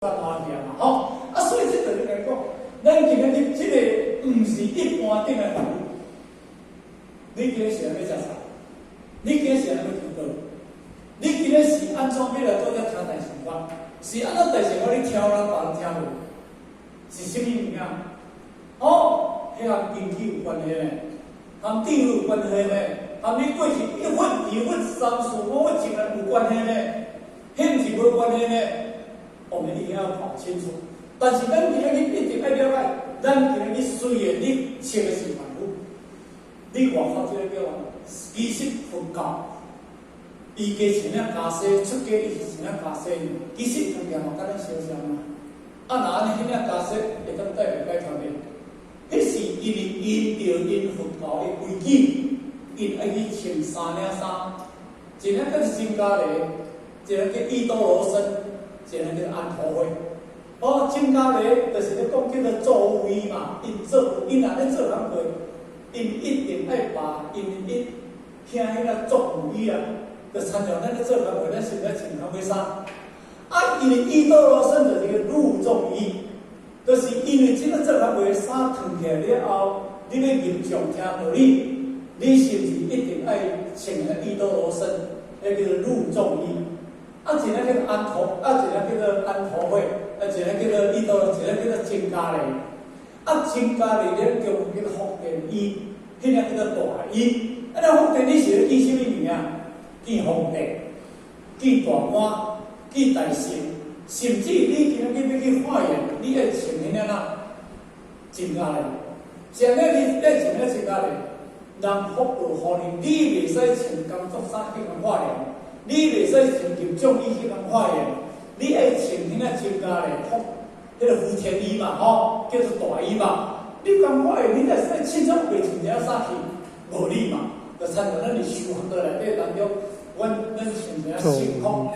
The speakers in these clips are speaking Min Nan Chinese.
歡喜嘛，吼！啊，所以這就是來講，咱今仔日這個毋是一般頂的凡夫。你今日是按欲食菜？你今日是按欲求道？你今日是按怎欲來做遮聽大乘法？是按怎大乘法你聽人別人聽無？是啥物物件？哦，彼和根基有關係呢，和智慧有關係呢，和你過去一佛、二佛、三四五佛前有關係呢？彼毋是無關係呢？我們一定要搞清楚。但是咱今日一定愛了解，咱今日雖然你穿的是凡夫，你外口這個叫其實佛教，伊加穿領袈裟，出家伊是穿領袈裟，其實物件嘛佮咱相像啊。啊，若按呢彼領袈裟會當代表解脫袂？彼是因為𪜶著𪜶佛教的規矩，𪜶愛去穿三領衫，一領叫做僧伽梨，一個叫意多羅僧，一個叫安陀會。哦，僧伽梨就是咧講叫做作威嘛，𪜶做𪜶若咧做工課，𪜶一定愛把𪜶一聽彼個作語啊，就親像咱咧做工課，咱是毋是愛穿工課衫？啊，因為意多羅僧就是個入眾衣，就是因為這個做工課衫脫起來了後，你欲入眾聽道理，你是毋是一定愛穿彼個意多羅僧？彼叫做入眾衣。啊，一個叫做安陀，啊，一個叫做安陀會，啊，一個叫做意多，一個叫做僧伽梨。啊，僧伽梨咧叫叫做福田衣，彼個叫做大衣。啊，那福田衣是咧記啥物物件？記皇帝，記大官，記大臣，甚至你今仔日欲去化緣，你愛穿彼個哪？僧伽梨。是按呢，你愛穿彼僧伽梨，人福報予你，你袂使穿工作衫去共化緣，你袂使穿入眾衣去共化緣，你愛穿彼個僧伽梨福，彼個福田衣嘛，吼，叫做大衣嘛。你共化緣，你若使凊彩袂穿一領衫去，無理嘛。就親像咱佇修學道內底當中，阮咱穿一領聖服、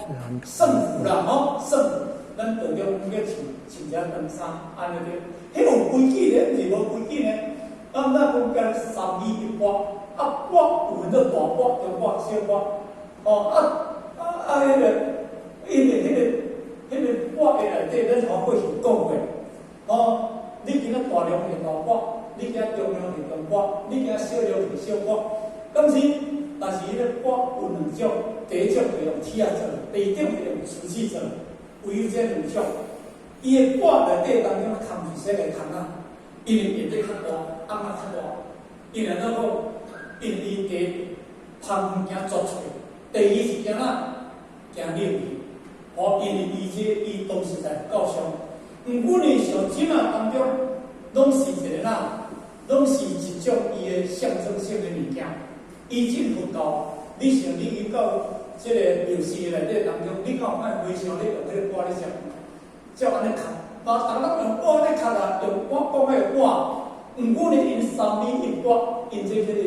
聖服啦，吼，聖服，咱道中去穿穿一領長衫，按呢對。彼有規矩咧，毋是無規矩呢。咱咱講講三衣一缽，啊缽有分做大缽、中缽、小缽，哦啊啊啊！彼個因為彼個缽的內底，咱頭過去講過，哦，你今仔大量是大缽，你今仔中量是中缽，你今仔小量是小缽。敢是，但是彼個缽有兩種，第一種是用鐵仔做，第二種是用瓷器做，唯有這兩種。伊的缽內底當中空是啥個空啊？因為面積較大，甕仔較大。因為按怎講？因為伊第芳物件做出來，第二是驚哪？驚冷去。哦，因為伊這伊當時在教上，毋過呢，像這馬當中，攏是一個哪？攏是一種伊的象徵性的物件。以前佛教，你想你去到這個廟寺內底當中，你敢有看和尚咧用彼個缽咧啥？照按呢磕，嘛，逐個攏用缽咧磕啦，用我講彼個缽。毋過呢，𪜶三衣一缽，𪜶這叫做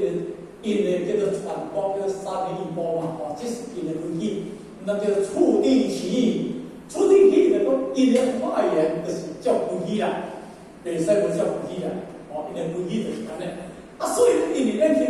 𪜶的叫做傳缽，叫做三衣一缽嘛，吼，這是𪜶的規矩。那叫做處地起意，處地起意就講，𪜶的化緣就是照規矩啦，袂使無照規矩啦，吼，𪜶的規矩就是按呢。啊，所以因為咱今